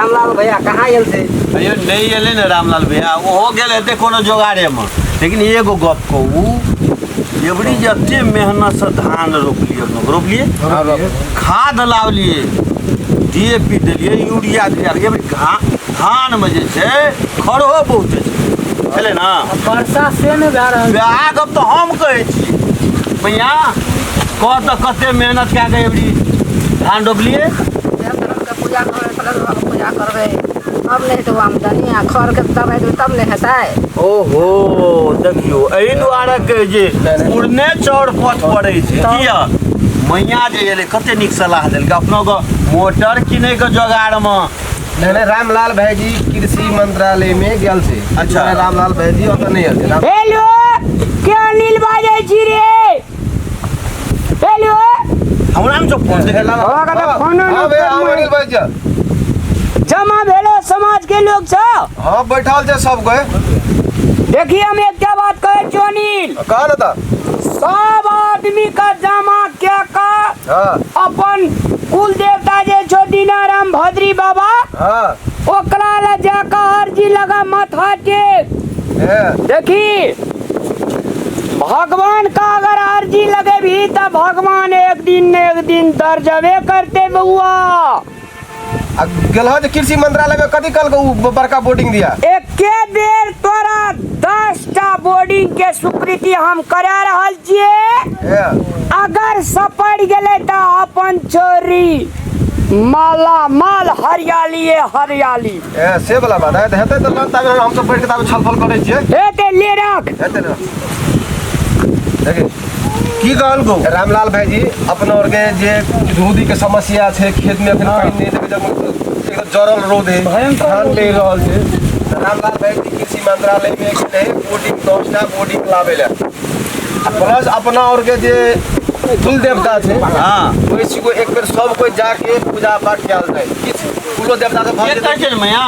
रामलाल भैया कहाँ गेल थे? अयो नहि एलै ने रामलाल भैया, ओहो गेल हेतै कोनो जोगाड़ेमे। लेकिन एगो गप कहू, एबरी जते मेहनतसँ धान रोपलियै, अपना रोपलियै, खाद लावलियै, डी ए पी देलियै, यूरिया देलियै, एबरी धानमे जे छै खरहो बहुत छै, छलै ने? वर्षा से नहि भए रहल। वएह गप तऽ हम कहै छी भैया, कह तऽ कते मेहनत कए कऽ एबरी धान रोपलियै। धर्मके पूजा करबै, धर्मके पूजा करबै तब नहि हेतै आमदनी, आ खरके दबाइ देबै तब नहि हेतै। ओहो देखियौ, एहि दुआरे कहै जे पूर्णे चाउर पथ पड़ै छै। किया मैया जे एलै कते नीक सलाह देलकै, अपनो के मोटर किनैके जोगाड़मे। नहीं नहीं, रामलाल भाईजी कृषि मंत्रालय में गेल छै। अच्छा। रामलाल भाईजी ओतऽ नहि आयल छै। हेलो, के अनिल बाजै छी रे? हेलो, हमरा मे फोन देखे। बाबा का तऽ फोनो नहि हाँ भैया, हाँ, उठबै। अनिल भाईजी। जमा भेलो समाज के लोग सब? हाँ, बैठल छै सब कोई। देखिए, हम एकटा बात कहै छियौ अनिल। कह न तऽ। सब आदमी का जमा क्या का अपन कुल देवता जे छौ दीनाराम भद्री बाबा, ओकरा लए जाकर अर्जी लगा, माथा टेक। देखी, भगवान का अगर अर्जी लगेबही तऽ भगवान एक दिन न एक दिन दर्जबे करते बउआ। आ गेल जे कृषि मंत्रालय में, कथी कहलकै उ बड़का बोर्डिंग दिया? एके बेर तोरा 10टा बोर्डिंग के स्वीकृति हम करा रहल छियै। अगर सपड़ गेलै तऽ अपन चोरी माला माल, हरियाली हरियाली। ए से वाला बात है, हेतै तऽ लन, ताबे हम सब बैठ के ताबे छलफल करै छियै। हेते ले रख। हेतै ने, देखी। की कहलकौ? रामलाल भाईजी अपना और के जे रौदी के समस्या छै खेत में, अखन पानि नहि देबै जब एकदम जरल रौद है, धान ले रहल छै। तऽ रामलाल भाईजी कृषि मंत्रालय में गेलै बोर्डिंग, 10टा बोर्डिंग लाबै लए, आ प्लस अपना और के जे कुल देवता छै, ओहि को एक बेर सब कोई जाके पूजा पाठ कयल जाय, किछु कुलो देवता के भऽ के जेतै। कहै छै ने मैया?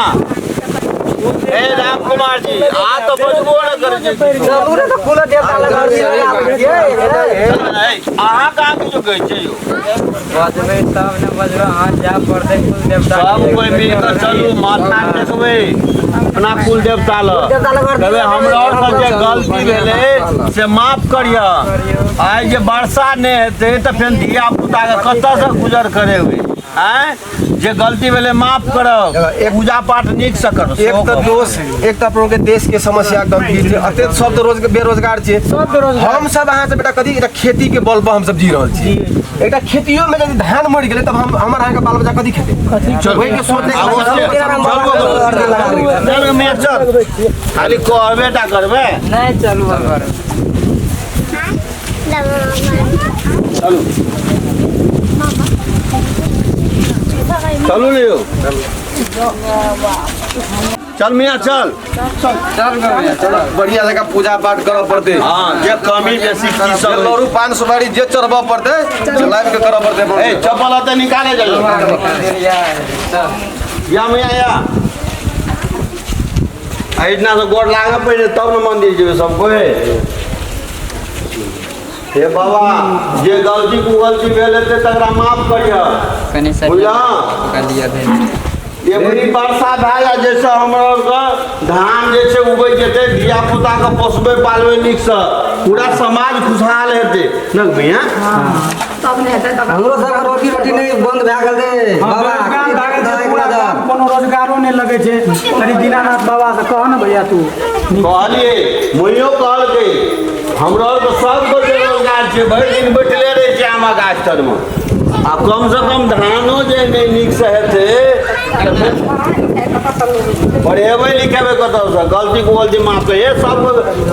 ए राम कुमार जी, आ तऽ बजबो न करै छै किछो। चलू ने तऽ कुल देवता लग अर्जी लगाबै छियै। चलू ने, ए, अहाँ कहाँ किछो कहै छियै यौ? बजबै तब ने बजबै, अहाँ जाय पड़तै कुल देवता। सब कोइ मिल कऽ चलू, माथा टेकबै अपना कुल देवता लग। देवता लग अर्जी कहबै हमरा लगाबै। आओर से जे गलती भेलै से माफ करिह। आइ जे वर्षा नहि हेतै तऽ फेर धिया पुताके कतऽसँ गुजर करेबै? आँय, जे गलती भेलै माफ करब, पूजा पाठ नीक से करब। एक तऽ दोष, एक तऽ अपनो के देश के समस्या गंभीर छै, अते सब तऽ रोज बेरोजगार छै हम सब। अहाँ सब बेटा कथी एकटा खेती के बल पर हम सब जी रहल छी। एकटा खेतियो में यदि धान मरि गेलै तब हम हमर अहाँके बाल बच्चा कथी खेतै? ओहि के सोचै के आब चल, चल मियाँ, चल। खाली कहबे टा करबै? नहि, चलू अगर। चलू, चलू ने यौ, चल मियाँ, चल। चल गो, चल। बढ़िया जगह पूजा पाठ करऽ पड़तै। हाँ, जे कमी बेसी की सब जे लड़ू पान सुपारी जे चढ़बऽ पड़तै से लाबि के करऽ पड़तै। ए, चप्पल तऽ निकाले जाइयो। या मियाँ, या एहिठिना से गोर लागऽ पड़े तब ने मंदिर जेबै सब कोइ। हे बाबा, जे गलती कुगलती भेल हेतै तकरा माफ करिह। कनि सर बुझलह? लिअ भेल। एबरी वर्षा भए जाय जाहिसँ हमर आरके धान जे छै उगै जेतै, धिया पुताके पोसबै पालबै नीकसँ, पूरा समाज खुशहाल हेतै ने भैया? तब नहि हेतै तब। हमरो सबके रोटी रोटी नहि बंद भए गेल रे बाबा। बेरोजगार भए गेल छै पूरा एक गाम, कोनो रोजगारो नहि लगै छै। कनि दीनानाथ बाबा से कह ने भैया तू। कहलियै, मुइयो कहलकै, हमरा आरके सबके बेरोजगार छै, भरि दिन बैठले रहै छै आमक गाछ तरमे। आ कमसँ कम धानो जे नहि नीकसँ हेतै तऽ फेर पढ़ेबै लिखेबै कतऽसँ? गलती कुगलती माफ कर। हे, सब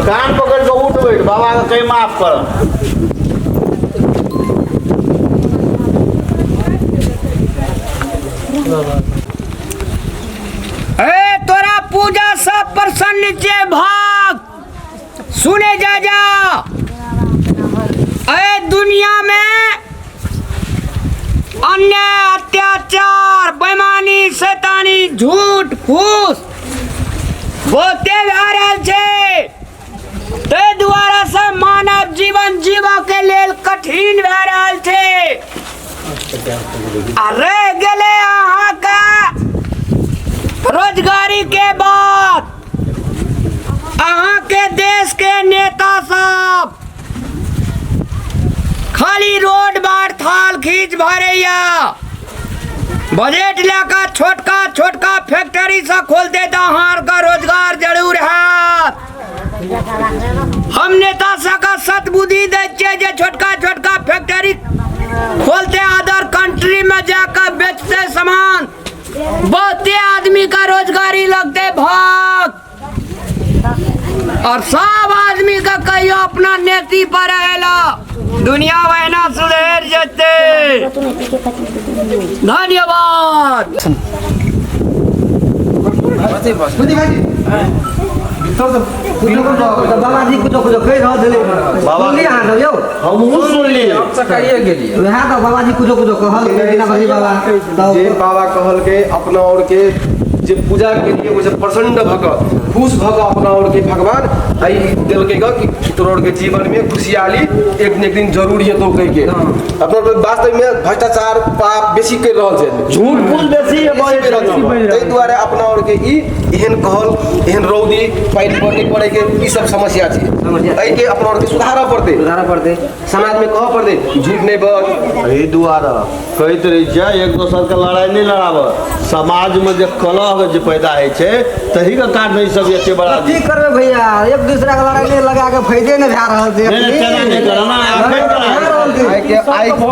कान पकड़ि कऽ उठ बैठ, बाबाके कहीं माफ कर। ए तोरा पूजा सब प्रसन्न छे भक्त, सुने जा जा। ए दुनिया में अन्याय, अत्याचार, बेमानी, शैतानी, झूठ फूस बहुते भए रहल छै। ताहि दुआरे से मानव जीवन जीवऽ के लेल कठिन भए रहल छै। आ रहि गेलै अहाँके के नेता सब खाली रोड बाट थाल खींच भरैया, बजट लए छोटका छोटका फैक्ट्री से खोलते तऽ अहाँ आरके रोजगार जरूर हैत। हम नेता सबके सतबुद्धि दै छियै जे छोटका छोटका फैक्ट्री खोलते अदर कंट्री में जाकर बेचते सामान, बहुते आदमी का रोजगारी लगते भाग। और सब आदमी का कहियो अपना नेती पर रहेला, दुनिया वहना सुधर जते। धन्यवाद। बाबाजी कुछो कुछो कहि रहल छलै। बाबा सुनलियै अहाँ सब यौ? हमहूँ सुनलियै। वएह तऽ बाबाजी कुछो कुछो कहल बिना बाबा तऽ जे बाबा कहलकै अपना और के जे पूजा के लिए ओ जे प्रसन्न भऽ कऽ खुश भऽ कऽ अपना और के भगवान आइ देलकै गऽ कि तोरा और के जीवन में खुशहाली एक न एक दिन जरूर हेतौ कहि के। अपना और के वास्तव में भ्रष्टाचार पाप बेसी करि रहल छै, झूठ फूस बेसी बेसी करि रहल छै। ताहि दुआरे अपना और के ई एहन कहल एहन रौदी पानि पर नहि पड़ै के ई सब समस्या छै। एहिके अपना और के सुधारऽ पड़तै, सुधारऽ पड़तै, समाज में कहऽ पड़तै झूठ नहि बज। एहि दुआरे कहैत रहै छियै एक दोसर के लड़ाइ नहि लड़ाबऽ, समाज में जे कलह जे पैदा होइ छै तही के कारण ई सब एते बड़ा की करबै भैया, एक दूसरा के लड़ाइ नहि लगा के फायदे नहि भए रहल छै। नहि, नहि, तेना नहि करऽ ना, एखन भए रहल छै।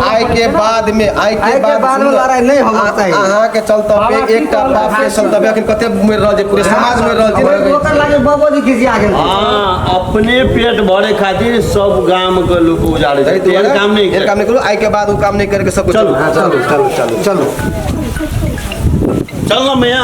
आइ के बाद में आइ के बाद में लड़ाइ नहि होबाक चाही। अहाँ के चलते पे एकटा बाप के चलते पे अखन कते मरि रहल छै, पूरे समाज मरि रहल छै। ओकर लागे बाबूजी खिसिया गेल। हाँ, अपने पेट भरे खातिर सब गाम के लोग उजाड़े छै। ताहि दुआरे तेहन काम नहि एहन काम नहि करू, आइ के बाद ओ काम नहि करके सब चलू। चलू चलू चलू चलू चल ना भैया।